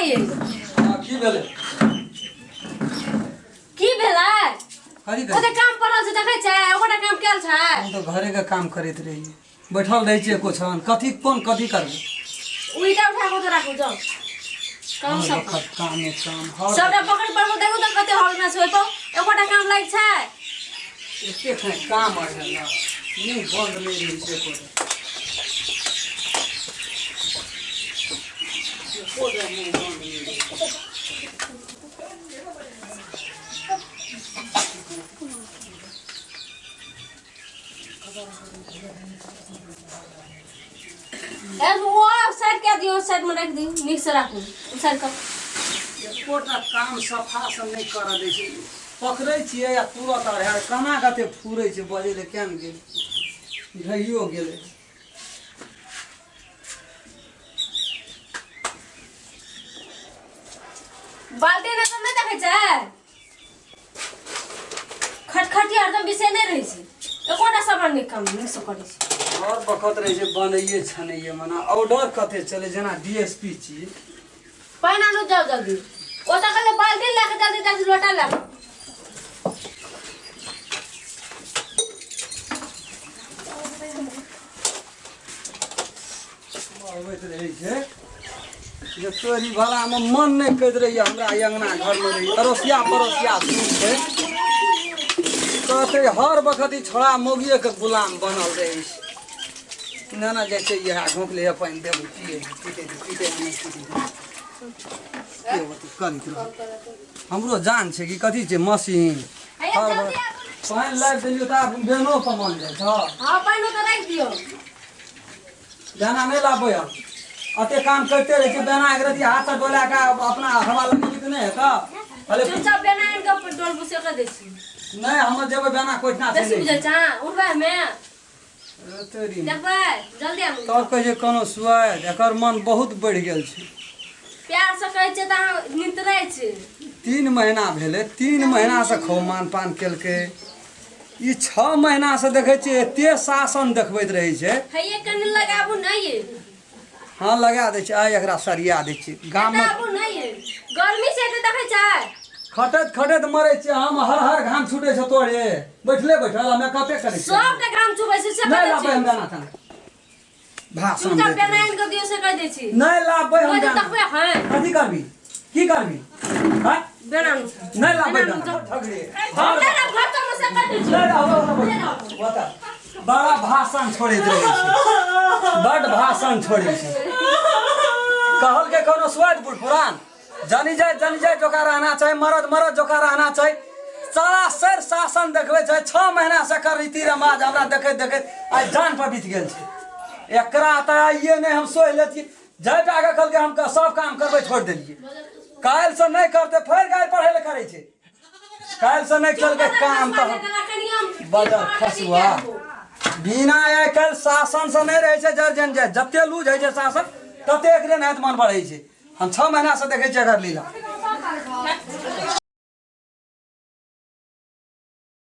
नहीं है। हाँ, की भेलै? की भेलै? कथी ओते करै? काम पड़ल छै, देखै छै ओकरा काम कैल छै। हम तऽ घरेके काम करैत रहियै, बैठल रहै छियै एको क्षण। कथी कोन कथी करबै? उ ईटा उठा कऽ ओतऽ राखू जाउ। काम हर सब वखत कामे काम, हर सबटा बकरी पर देखू तऽ कते हॉल में छै, ओहि पर एकोटा काम लागि छै। एते काम अढ़े ना मुँह बन्द नहि रहै छै एको टा। एको टा मुँह बन्द नहि रहै छै। ए, ओ साइड कए दियौ, साइड में राखि दियौ, नीक से राखू ओ साइड कऽ। एकोटा काम सफा से नहि करऽ दै छै। पकड़ै छियै आ तुरत अढ़ार केना कते फुरै छै। बजै लए किया ने गेल, ढहियो गेलै। बाल्टी ने तऽ नहि देखै छै, खटखटी हरदम विषय नहि रहै छै। एकोटा सामान नहि काम नीक से करै छै। हर बखत रहै छै बनैये छनैये, मना ऑर्डर कते चलै, जेना डी एस पी छी। पानि आनू जाउ जल्दी। ओतऽ कहले बाल्टी लए कऽ जल्दी जल्दी, लोटा लए कऽ। अबैत रहै छै जे तोरी भलामे मन नहि कहैत रहैए। हमरा ई अङ्गना घरमे रहै अड़ोसिया पड़ोसिया सुन छै, कहतै हर बखत ई छोड़ा मौगिएके गुलाम बनल रहै छै। ना ना, जाइ छै इएह घोंकले पानि देबै, पियै पीते पीते नहि पीते के होतै, करैत रहै। हमरो जान छै कि कथी छै मशीन। हैया हर जल्दी आबू। पानि लाबि देलियौ तऽ आब बेनो पर मन जाइ छौ। हँ, पानि ओतऽ राखि दियौ। बेना नहि लाबबै हम, अते काम करिते रहै छै। बेना एक रति हाथसँ डोला कऽ अपना हवा लगेली तऽ नहि हेतौ? कहले चुपचाप बेना आनि कऽ डोल बुसे कऽ दै छी। नहि, हमर जेबै बेना कोइठना छै। बेसी नहि बुझै छँ उठबै हमे। तोरी देखबै, जल्दी आनू। तब कहै छै कोनो सुआद, एकर मन बहुत बढ़ि गेल छै। प्यार से कहै छियै तऽ अहाँ नितरै छी। 3 महीना भेलै, 3 महीनासँ खूब मान पान केलकै। ई 6 महीनासँ देखै छियै एते शासन देखबैत रहै छै। हैये कनि लगाबू नहि ये। हँ, लगा दै छियै। आइ एकरा सरिया दै छियै गाममे। लगाबू नहि ये, गर्मी छै तऽ देखै छै। खटैत खटैत मरै छियै हम, हर हर घाम छूटै छै तोरे बैठले बैठल। हमे कते करै छियै? सबटा घाम चुबै छै से नहि करै लाबै हम छी। बेना ताना भाषण चुपचाप दैत बेना रहै आनि कऽ दियौ से कहि दै छी। छै। नहि लाबबै हम ओहि बेना। तकबै हँ। कथी करबी, की करबी? हँ? बेना आनू। नहि लाबै बेना बेना। आनू। ठगरे हम नहि लाब, घर तर से कहि दै छी। नहि लाबै, बता। बड़ा भाषण छोड़ैत रहै छै, बड भाषण छोड़ै छै। कहल के कोनो स्वाद बुढ़ पुरान जानी जाय, जानी जाय जोका रहना चाही, मरद मरद जोका रहना चाही। सरासर शासन देखबै छै। 6 महीना से एकर रीति रवाज हमरा देखैत देखैत आइ जान पर बीत गेल छै। एकरा तऽ आइए नहि हम सोहि लेतियै। जाय टाके कहलकै हम सब काम करबै, छोड़ि देलियै। काल्हिसँ नहि करतै, फेर काल्हि पढ़ै लए करै छै। काल्हिसँ नहि केलकै काम तऽ हम बजर खसुआ। बिना आइ काल्हि शासनसँ नहि रहै छै। जर जन जाय जते लूज होइ छै शासन तते एकरे नाहित मन बढ़ै छै। हम 6 महीनासँ देखै छियै एकर लीला।